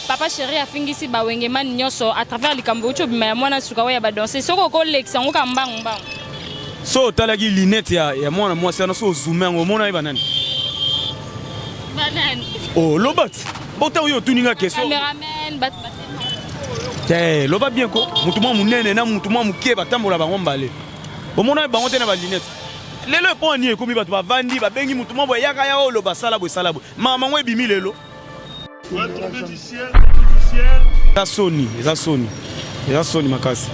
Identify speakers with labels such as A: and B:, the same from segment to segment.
A: papa chéri afingisi ba wengeman nyonso à travers likambo euti obima ya mwana suka oyo ya badanse soki okolekisa yango ka mbangu mbangu.
B: So otalaki lunette ya, ya mwana mwasi wana so ozume yango omona ye banani?
A: Banani?
B: Oh, loba ti. Bota oyo otuni nga question.
A: Cameraman, bato
B: Te, loba bien ko. Mutu mwa munene na mutu mwa muke batambola bango mbale. Omona bango te na ba lunette. Lelo epo nini ekomi bato bavandi babengi mutu mwa boye yaka ya oloba sala boye sala boye. Mama ngo ebimi lelo. Eza soni, eza soni. Eza soni makasi.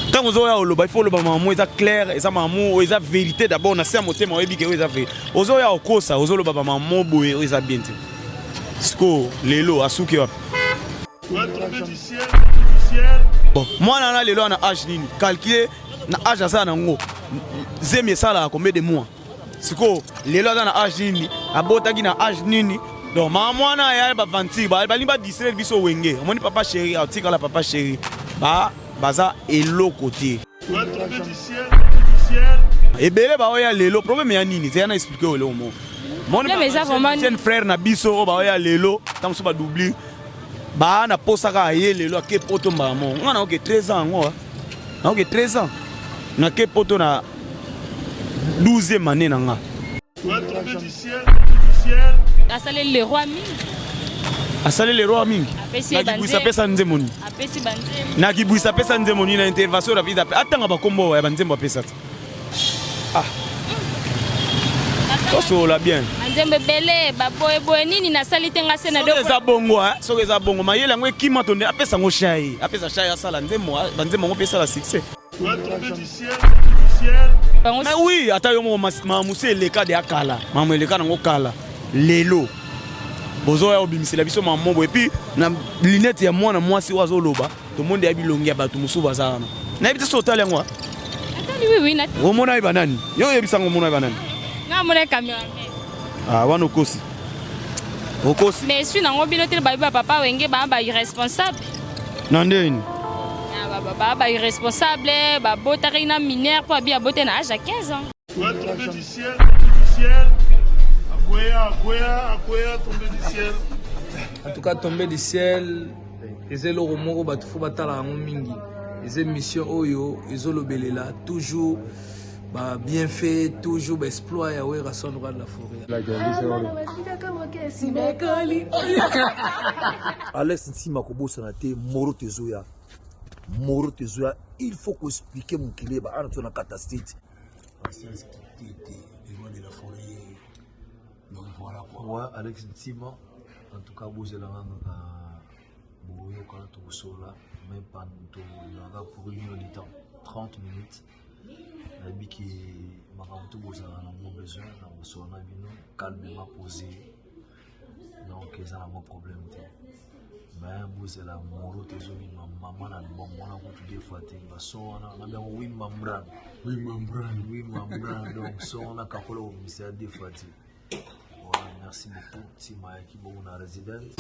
B: Ntango ozoya oloba, il faut oloba mamu eza clair, eza mamu oyo eza vérité d'abord na se ya motema oyebi ke oyo eza vérité. Ozoya okosa, ozoloba ba mamu boye oyo eza bien te. Sikoyo lelo asuki wapi? Bon, mwana wana lelo ana age nini? Calculer na age aza nango. Zemi esalaka combien de mois? Sikoyo lelo aza na age nini? Abotaki na age nini? Donc mama mwana ya ba venture ba balingi ba distraire biso wenge. Omoni papa chéri atikala papa chéri. Ba baza eloko te. Ebele baoya lelo problème ya nini? Zela na expliquer oyo eloko moko. Moni
A: Problème eza vraiment
B: jeune frère na biso oyo baoya lelo ntango mosusu badoubli baa na posa kaka ye lelo ake poto mbala moko. Nga naoke 13 ans yango naoke 13 ans nake poto na 12e année na nga.
A: Asaleli le roi mingi.
B: Asaleli le roi mingi. Nakibwisa apesa nzembo nini?
A: Apesi banzembo.
B: Nakibwisa apesa nzembo nini na intervention rapide atanga bakombo ya banzembo apesa te. Ah. Tosolola bien.
A: Banzembo ebele baboyeboye nini nasali te nga se na
B: soki eza bongo soki eza bongo mayele yango ekima tonde apesa yango shai apesa shai asala nzembo banzembo yango mpe esala succès. Mais oui, ata yo moko mamusi eleka de akala mamu eleka nango kala lelo bozoya obimisela biso mamu boye epuis na lunette ya mwana mwasi oyo azoloba tomondi ya bilongi ya bato mosusu baza wana nayebi te so otali yango omona ye banani yo oyebisa yango omona ye banani ah, wana okosi okosi
A: mais esui nango bino te bayebi ba papa wenge baa ba irresponsable
B: na ndeni
A: baa ba irresponsable babotaki na mineur mpo abi abote na age ya 15 ans
C: tombé du ciel, tombé du ciel. Akwea, akwea, akwea, tombé du ciel.
D: En tout cas, tombé du ciel, eza eloko moko bato fo batala yango mingi. Eza émission oyo ezolobelela toujours ba bienfait, toujours ba exploit ya Werrason roi de la forêt.
E: Alex Ntima kobosana te moro tezoya moro tezoya il faut ko expliquer mokili ba ana na kata state
F: Patience Kitete, le roi de la forêt. Donc voilà quoi.
E: Ouais, Alex Ntima, en tout cas, bozela nga kaka boyokana tokosola même pas toyaka pour une heure du temps 30 minutes nayebi ke makambo to bozala nango besoin na kosola na bino calmement posé donc eza nango problème te mais bozela moro te ezobima mama na album wana kutu deux fois te bason wana na bango wimambran
F: wimambran
E: wimambran donc son wana kakola kobimisa ya deux fois te voilà merci beaucoup nsima ayaki bongo na resident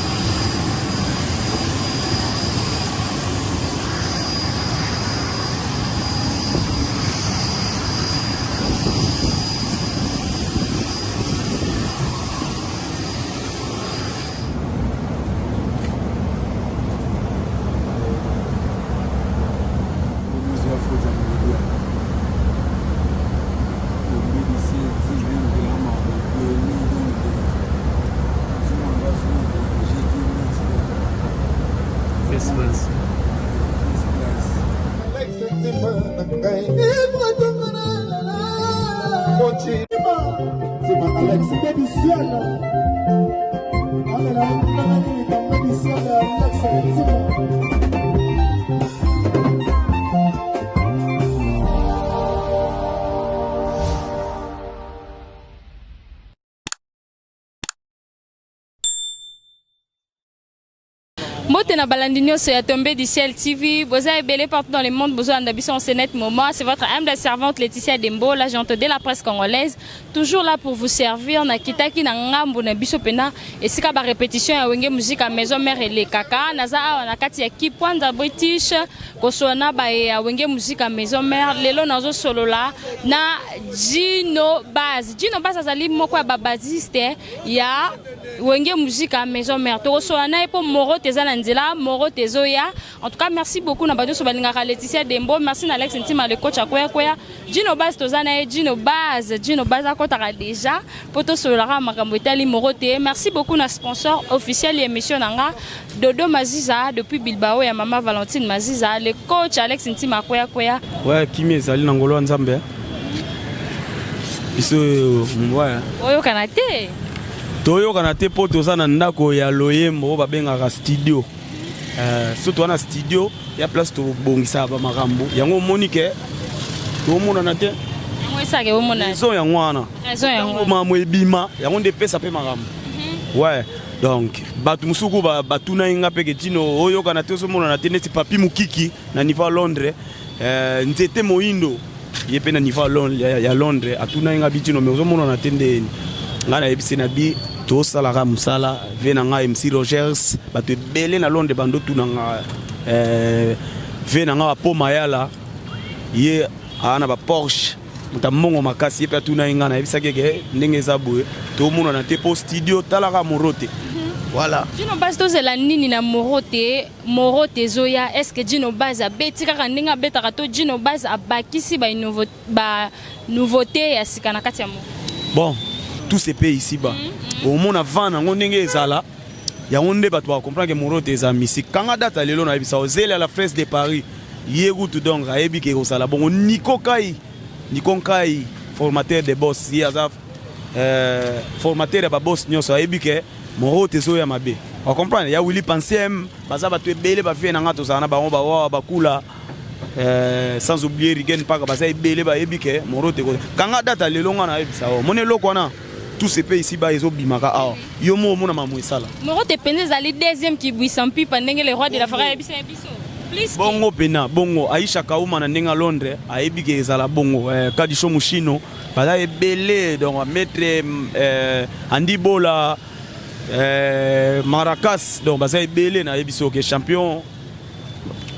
A: Mbote na balandi nyonso ya Tombé du Ciel TV, boza ebele partout dans le monde, bozolanda biso en ce net moment. C'est votre humble servante Laetitia Dembo, l'agente de la presse congolaise, toujours là pour vous servir. Na kitaki na ngambo na biso pena esika ba répétition ya Wenge Musica Maison Mère elekaka. Naza awa na kati ya Kipwanza British, kosona ba ya Wenge Musica Maison Mère. Lelo nazo solola na Gino Baz. Gino Baz azali moko ya ba basiste ya Wenge Musica Maison Mère. Tokosola na ye po moro te eza na. na nzela, Morote ezoya. En tout cas, merci beaucoup na bato nyonso balingaka Laetitia Dembo. Merci na Alex Ntima, le coach akweyakwea. Gino Base, toza na ye. Gino Base, Gino Base akɔtaka déjà mpo tosololaka makambo etali Morote. Merci beaucoup na sponsor officiel ya émission na nga, Dodo Maziza depuis Bilbao, ya mama Valentine Maziza, le coach Alex Ntima akweyakwea.
B: Ouais, kimi ezali na ngolo ya Nzambe biso, ouais.
A: Oyokana te.
B: Toyokana te mpo toza na ndako ya loyembo oyo babengaka studio. So toza na studio ya place tobongisaka bamakambo yango. Omoni ke tomonana te.
A: Yango esaka omona.
B: Raison yango wana.
A: Raison yango.
B: Makambo ebima yango nde epesa mpe makambo, ouais. Donc bato mosuku batuna ye nga mpe ke Tino oyokana te, ozomonana te, neti Papi Mokiki na niveau ya Londres, Nzete Moyindo ye mpe na niveau ya Londres atuna ye nga bi: "Tino, mais ozomonana te ndeni?" Ngai nayebisi na bi tosalaka mosala ve na ngai MC Rogers. Bato ebele na Londres bando tuna nga, ve na ngai bapo Mayala, ye aa na baPorsche, moto ambongo makasi, ye mpe atuna ye ngai. Nayebisaki eke ndenge eza boye, tomonana te mpo studio talaka moro te, voilà.
A: Gino Base, tozela nini na Morote? Morote ezoya, est ce que Gino Base abeti kaka ndenge abetaka to Gino Base abakisi banouveauté ya sika na kati ya moro?
B: Bon, tout se paye ici bas. Omona vent nango ndenge ezala yango nde bato bacomprendre ke moro te eza misike. Kanga data lelo, nayebisa ozele à la fraise de Paris, ye kutu donc ayebi ke kozala bongo. Niko Kai, Niko Nkai, formateur de boss, ye aza formateur ya baboss nyonso, ayebi ke moro te ezoya mabe. Ocomprendre ya Willi Pansiem, baza bato ebele bavie na nga, tozala na bango bawawa bakula, sans oublier Rigen Mpaka, baza ebele bayebi ke moro te. Kanga data lelo, nga nayebisa o moni eloko wana, tout se paye ici bas, ezobimaka awa, yo mo omona mamu esala.
A: Morote mpenza ezali deuxième kibwisa mpipa, ndenge le roi de la forêt ayebisa ye biso. Plus
B: bongo pena bongo Aisha Kauma na ndenge ya Londres ayebi ke ezala bongo, Kadisho Mushino, baza ebele. Donc maître Andi Bola, Maracas, donc baza ebele. Nayebi soki champion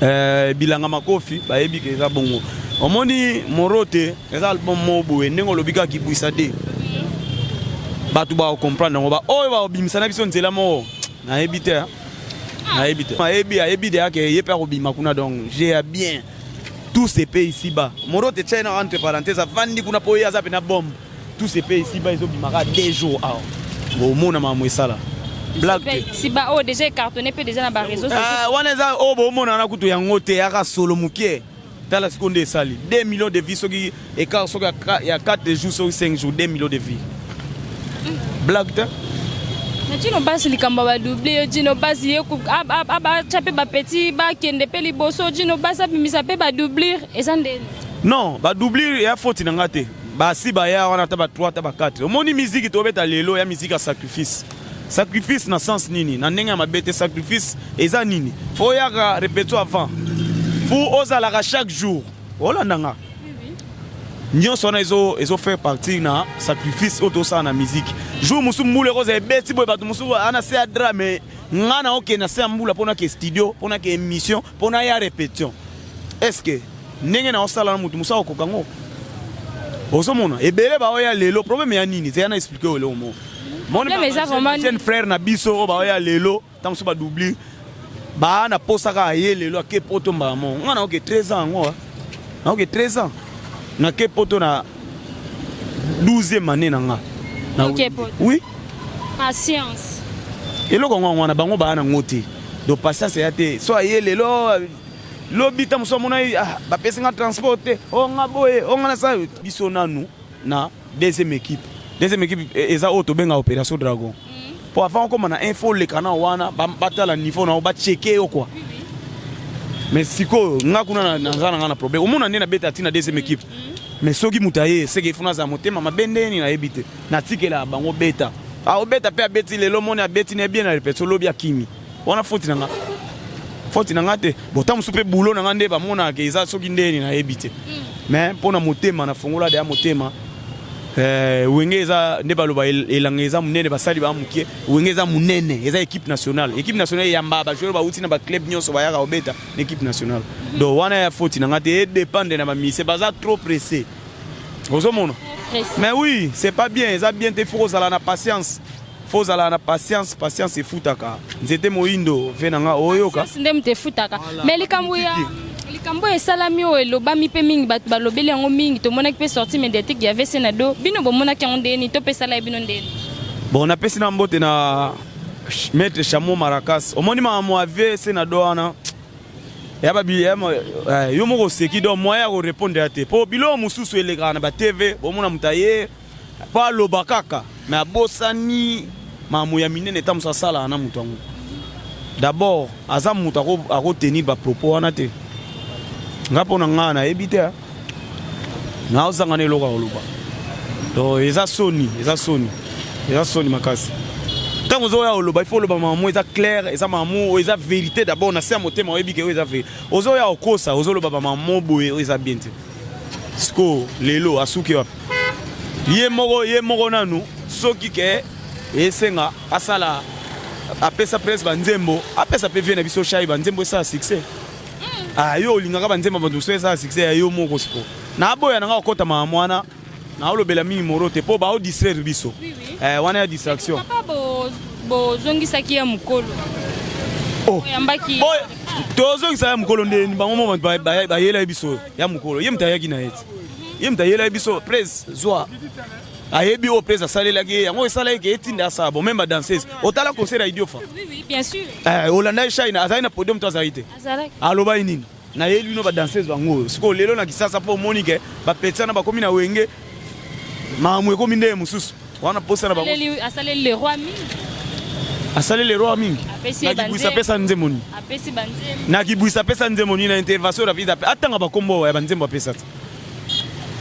B: Bilanga Makofi bayebi ke eza bongo. Omoni Morote eza album moko boye, ndenge olobi kaka kibwisa de bato bakocomprendre yango, baoyo bakobimisa na biso nzela moko, nayebi te, nayebi te. Ayebi, ayebi deya ke ye mpe akobima kuna. Donc j'ai ya bien, tout se paye ici bas. Morote tia ye na entre parenthèse, avandi kuna mpo ye aza mpena bombe. Tout se paye ici bas ezobimaka 2 jours awa, omona makambo esala, blague te.
A: Si ba oyo déjà ecartonné mpe déjà na baréseau sociaux.
B: Ah, wana eza oyo bomona wana kutu yango te, yaka solo mokie. Tala sikoyo nde esali 2 millions de vues, soki écart soki ya 4 jours, soki 5 jours, 2 millions de vues, blague te.
A: Na Gino Basi, likambo ya badouble yo, Gino Basi ye abatya mpe bapeti bakende mpe liboso. Gino Basi abimisa mpe badoublure, eza ndeni?
B: Non, badoublure eya foti na nga te. Basi baya wana ata ba 3 ata ba 4. Omoni miziki tobeta lelo ya miziki ya sacrifice. Sacrifice na sens nini? Na ndenge ya mabe te. Sacrifice eza nini? Fo oyaka répétition avant, fu ozalaka chaque jour olanda nga nyonso wana ezo faire partie na sacrifice oyo tosala na musique. Jour mosusu mbula ekozala ebeti boye, bato mosusu ana se ya drap, mais nga na okende na se ya mbula mpona ke studio, mpona ke émission, mpona ya répétition. Est ce que ndenge na osala na motu mosu akokoka ngo? Ozomona ebele baoya lelo, problème ya nini? Zeya na explique oyo eloko moko.
A: Problème eza vraiment
B: jeune frère na biso oyo baoya lelo, ntango mosusu badoublure baa na posa kaka ye lelo ake poto mbala moko. Nga naoke 13 ans yango, naoke 13 ans, nake poto na 12e année na nga.
A: Ok, poto.
B: Oui.
A: Patience.
B: Eloko yango wana bango baa nango te. Donc patience eya te. So aye lelo, lobi ta mosu amona ye: "Ah, bapesi nga transport te, o nga boye, o nga nasala." Biso nanu na deuxième équipe. Deuxième équipe eza oyo tobenga Opération Dragon, po avant okóma na info oleka na wana, batala niveau na yo, bacheke yo quoi. Mais sikoyo nga kuna naza na nga na problème. Omona nde nabeta ntina deuxième équipe, mais soki moto aye seke ifo nazala motema mabe ndeni, nayebi te, natikela bango beta. Aobeta mpe abeti lelo, moni abeti na bien na répétition, lobi akimi. Wana foti na nga, foti na nga te. Bon, ta mosusu mpe bulo na nga nde bamonaka eza soki ndeni, nayebi te. Mais mpo na motema nafongola deya motema, Wenge eza nde baloba elanga eza monene, basali baa mokie. Wenge eza monene, eza équipe nationale. Équipe nationale eyamba bajoueur bauti na baclub nyonso, bayaka kobeta na équipe nationale. Donc wana ya foti na nga te, edépendre na bamise, baza trop pressé, ozomona.
A: Pressé.
B: Mais oui, c'est pas bien, eza bien te. Faut kozala na patience. Faut ozala na patience, patience efutaka. Nzete moyindo ve na nga oyoka.
A: Patience nde moto efutaka. Mais likambo ya likambo oyo esalami oyo elobami mpe mingi bato balobeli yango mingi tomonaki mpe sortie médiatique ya VC na do bino bomonaki yango ndeni to mpe esalaki bino ndeni?
B: Bon, napesi na mbote na maître Chamo Maracas. Omoni makambo ya VC na do wana ya babi ya yo moko oseki, donc moyen ya korépondre ya te, mpo biloko mosusu elekaka na batv. Bomona moto aye mpo aloba kaka, mais abosani makambo ya minene ta mosu asalaka na moto yango. D'abord aza moto akotenir bapropos wana te. Nga mpo na ngai nayebi te, naozanga na eloko ya koloba. Donc eza soni, eza soni, eza soni makasi. Ntango ozoya oloba, il faut oloba makambo eza clair, eza makambo oyo eza vérité. D'abord na se ya motema oyebi ke oyo eza vérité. Ozoya okosa, ozoloba bamakambo boye oyo eza bien te. Sikoyo lelo asuki wapi? Ye moko, ye moko nanu soki ke esenga asala, apesa presse banzembo, apesa mpe vie na biso shai banzembo esala succès. Ah, yo olingaka banzembo bato mosusu esala succès ya yo moko. Sikoyo naboya nanga kokɔta makambo wana, naolobela mingi moro te mpo baodistraire biso. Wana ya distraction.
A: Papa, bozongisaki ye mokolo.
B: Oh.
A: Oyambaki.
B: Tozongisa ya mokolo ndeni? Bango mo bato bayela ye biso ya mokolo. Ye moto ayaki na ye ti, ye moto ayela ye biso prese zwa ayebi oyo prese asalelaki ye yango esalaki ke etinda asala. Bon, même badanseuse, otala concert ya Idiofa?
A: Oui, bien sûr.
B: Olanda ye Shaina azali na podium to azali te?
A: Azalaki.
B: Alobaki nini? Nayebi bino badanseuse bango oyo. Sikoyo lelo na Kisasa, mpo omoni ke bapetisa na bakomi na Wenge, makambo ekomi ndenge mosusu wana posa na bango.
A: Asaleli le roi mingi.
B: Asaleli le roi mingi.
A: Apesi ye
B: na Kibwisa. Apesa nzembo nini?
A: Apesi banzembo.
B: Na Kibwisa apesa nzembo nini? Na intervention rapide atanga bakombo ya banzembo apesa te.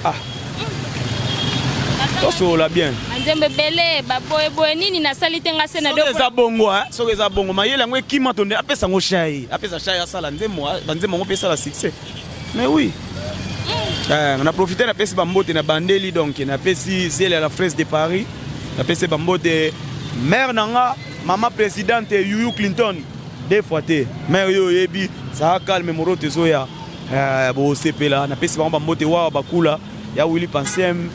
B: Ah, tosolola bien.
A: Banzembo ebele baboyeboye nini nasali te nga se na
B: soki eza bongo, soki eza bongo, mayele yango ekima to nde apesa yango shai, apesa shai asala nzembo, banzembo yango mpe esala succès. Mais oui, na profite, napesi bambote na bandeli. Donc napesi Zele ya la Fraise de Paris, napesi bambote mare na nga, mama présidente Yuyu Clinton, deux fois te. Mare oyo oyebi, zala calme, moro tezoya bosepela. Napesi bango bambote wawa bakula ya Willi Pansem,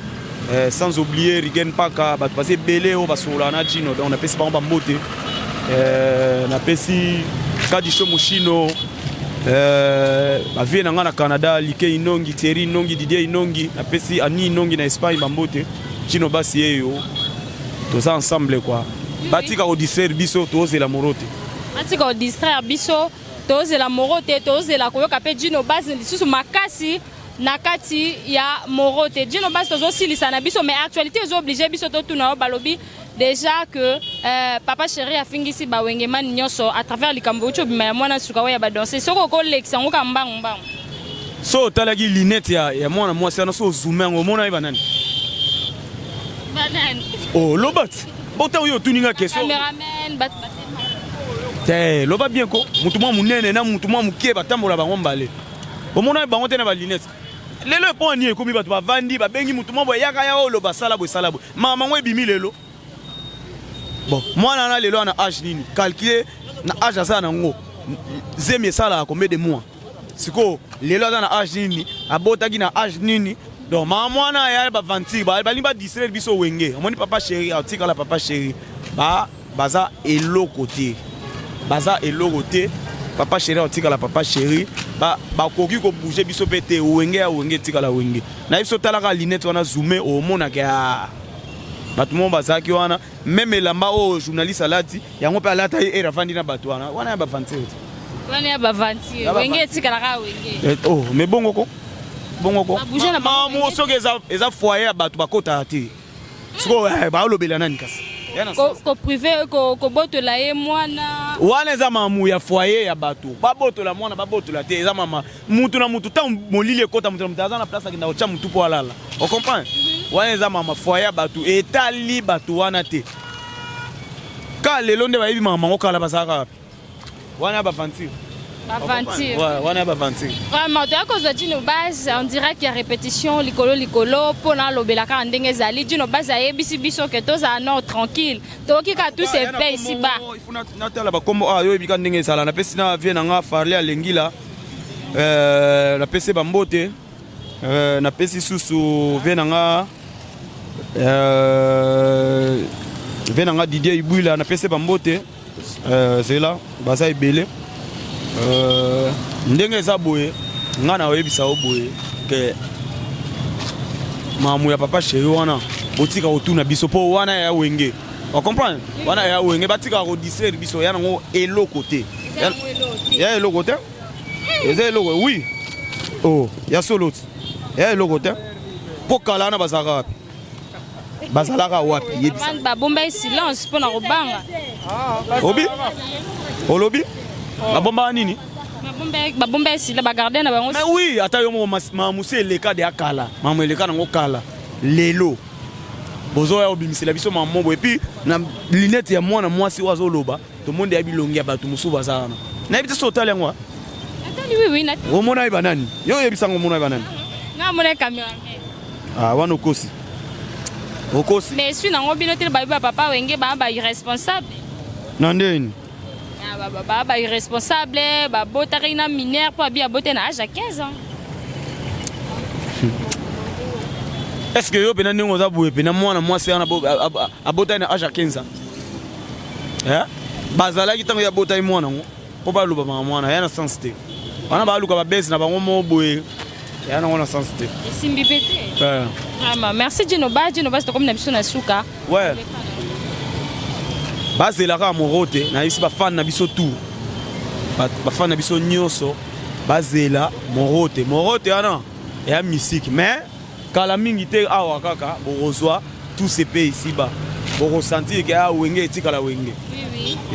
B: sans oublier Rigen Paka. Bato baza ebele oyo basololaka na Gino, donc napesi bango bambote. Napesi Kadisho Mushino, bavie na ngai na Canada, Like Inongi, Thierry Inongi, Didier Inongi, napesi Ani Inongi na Espagne bambote. Gino basi yeyo, toza ensemble quoi. Batika kodistraire biso, tozela moro te.
A: Batika kodistraire biso, tozela moro te. Tozela koyoka mpe Gino Base lisusu makasi na kati ya moro te. Gino Base, tozosilisa na biso, mais actualité ezooblige biso totuna oyo balobi déjà que papa chéri afingisi bawengemani nyonso à travers likambo euti obima ya mwana suka oyo ya badanse. Soki okolekisa yango ka mbangu mbangu.
B: So otalaki lunette ya mwana mwasi wana, so ozoome yango, omona ye banani?
A: Banani?
B: Oh, loba ti ota oyo otuninga question.
A: Cameraman, bato.
B: Te, loba bien ko mutu mwa monene na mutu mwa moke batambola bango mbale, omona bango te na balunette. Lelo epo ani ekomi bato bavandi, babengi mutu mwa boye, yaka ya oyo, basala boye, sala boye, mama yango ebimi lelo. Bon, mwana wana lelo ana age nini? Calcule na age aza nango, zemi esalaka combien de mois? Sikoyo lelo aza na age nini? Abotaki na age nini? Donc mama mwana ya baventure, balingi badistraire biso. Wenge, omoni papa chéri atikala papa chéri, ba baza eloko te, baza eloko te. Papa chéri atikala papa chéri, bakoki kobouge biso mpe te. Wenge ya Wenge etikala Wenge. Na biso talaka lunette wana, zoome, omonaka ya bato moko bazalaki wana. Même elamba oyo journaliste alati yango mpe alata ye ere avandi na bato wana, wana ya baventure te.
A: Wana ya baventure. Wenge etikalaka Wenge.
B: Oh, mais bongo ko bongo ko
A: Babouge na bango.
B: Mamu, soki eza foyer ya bato bakotaka te. Sikoyo baolobela nani kasi?
A: Koprive, kobotola ye mwana.
B: Wana eza mamu ya foyer ya bato. Babotola mwana, babotola te, eza mama mutu na mutu. Ntango molili ekota, mutu na mutu aza na place akenda kotya mutu mpo alala, ocomprendre? Wana eza mama foyer ya bato, etali bato wana te. Ka lelo nde bayebi mama mango, kala bazalaka wapi? Wana ya baventure.
A: Baventure.
B: Wana ya baventure.
A: Vraiment, toya kozwa Dino Base en direct ya répétition likolo likolo mpona alobela kaka ndenge ezali. Dino Base ayebisi biso ke tozala nord tranquille, tokoki kaka tous epe ici bas.
B: Natala bakombo awa, yo oyebi ka ndenge ezala. Napesi na vie na nga Farle Alengila, napesi bambote. Napesi susu vie na nga. Ve na nga Didier Ibwila napesi bambote euh, zela baza ebele euh, ndenge eza boye nga na oyebisa yo boye ke mamu ya papa chéri wana botika kotuna biso mpo wana ya wenge ocomprendre wana ya wenge batikaka kodistraire biso ya nango eloko te ya eloko te eza eloko oui oh ya solo ti ya eloko te mpo kala wana bazalaka wapi bazalaka wapi yebisa
A: babomba ye silence mpo na kobanga
B: obi olobi babombaka nini
A: babomba ye sila bagardien na bango
B: mais oui ata yo moko mamusi eleka de ya kala mamu eleka nango kala lelo bozoya kobimisela biso mamobo epuis na lunette ya mwana mwasi oyo azoloba tomoni ya bilongi ya bato mosusu baza wana nayebi te so otali yango omona ye banani yo oyebisa ngo omona ye banani ah, wana okosi okosi
A: mais esui nango bino te bayebi bapapa wenge baa ba irresponsable
B: na ndeni
A: ah, baa ba irresponsable babotaki na minere mpo abi abote na age ya 15 ans
B: est ce que yo mpena ndenge oza boye mpena mwana mwasi wana abotaki na age ya 15 ans eh? Bazalaki ntango ye abotaki mwana yango mpo baloba maka mwana ya na sens te wana baluka babese na bango moko boye ya nango na sens te
A: esimbi mpe te eh. Vraiment, merci Djino Ba Djino Ba tokomi na biso na suka
B: ouais bazela kaka moro te nayebisi bafane na biso tout bafane na biso nyonso bazela moro te moro te wana eya misiki mais Kala mingi te awa kaka bokozwa tout se paye ici bas. Bokosentir ke ah wenge etikala wenge.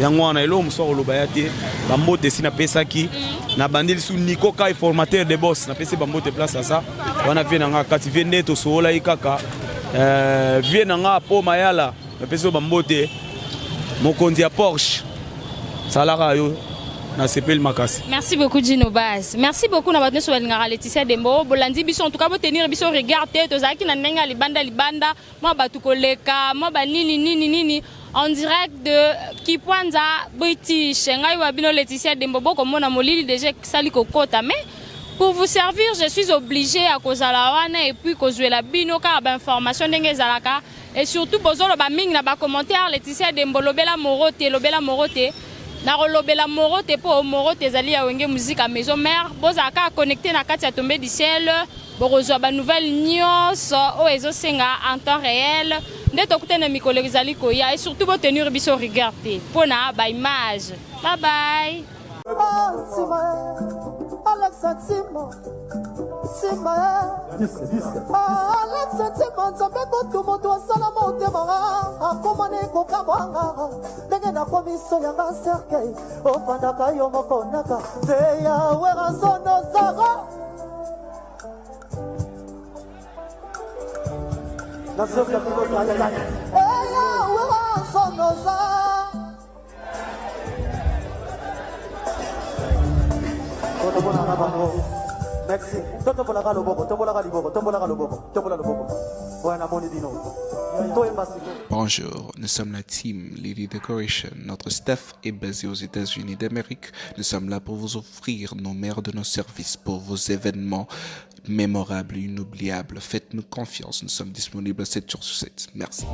B: Yango wana eloko mosusu akoloba ya te. Bambote esi napesaki. Mm. Nabandi lisusu Nico Kai formateur de boss napesi bambote place aza. Wana vie na nga kati vie nde tosololaki kaka. Euh, vie na nga po mayala napesi yo bambote mokonzi ya Porsche. Salaka yo nasepeli makasi.
A: Merci beaucoup Djino Baz. Merci beaucoup na bato nyonso balingaka Laetitia Dembo. Bolandi biso en tout cas botenir biso regard te tozalaki na ndenge ya libanda libanda mwa bato koleka mwa ba nini nini nini en direct de Kipwanza British. Ngai wa bino Laetitia Dembo bokomona molili déjà esali kokota mais pour vous servir je suis obligée ya kozala wana et puis kozwela bino kaka ba information ndenge ezalaka Et surtout bozoloba mingi na ba commentaire Laetitia Dembo lobela Moro te lobela Moro te nakolobela Moro te mpo Moro te ezali ya Wenge Musica Maison Mère bozala kaka connecté na kati ya Tombe du Ciel bokozwa ba nouvelle nyonso oyo ezosenga en temps réel nde tokutani na mikolo ezali koya et surtout botenir biso rigueur te mpo na ba image bye bye
G: Alexa Timo Nsima Alex Ntima nzambe kutu moto asala motema akoma ne kokamwanga ndenge nakomi so yanga cercueil ofandaka yo moko naka te ya werasono zara eya werasono zara totombolaka bango merci totombolaka loboko tombolaka liboko tombolaka loboko tombola loboko oya namoni bino toyemba sikoyo
H: Bonjour, nous sommes la team Lily Decoration. Notre staff est basé aux États-Unis d'Amérique. Nous sommes là pour vous offrir nos meilleurs de nos services pour vos événements mémorables et inoubliables. Faites-nous confiance, nous sommes disponibles 7 jours sur 7. Merci.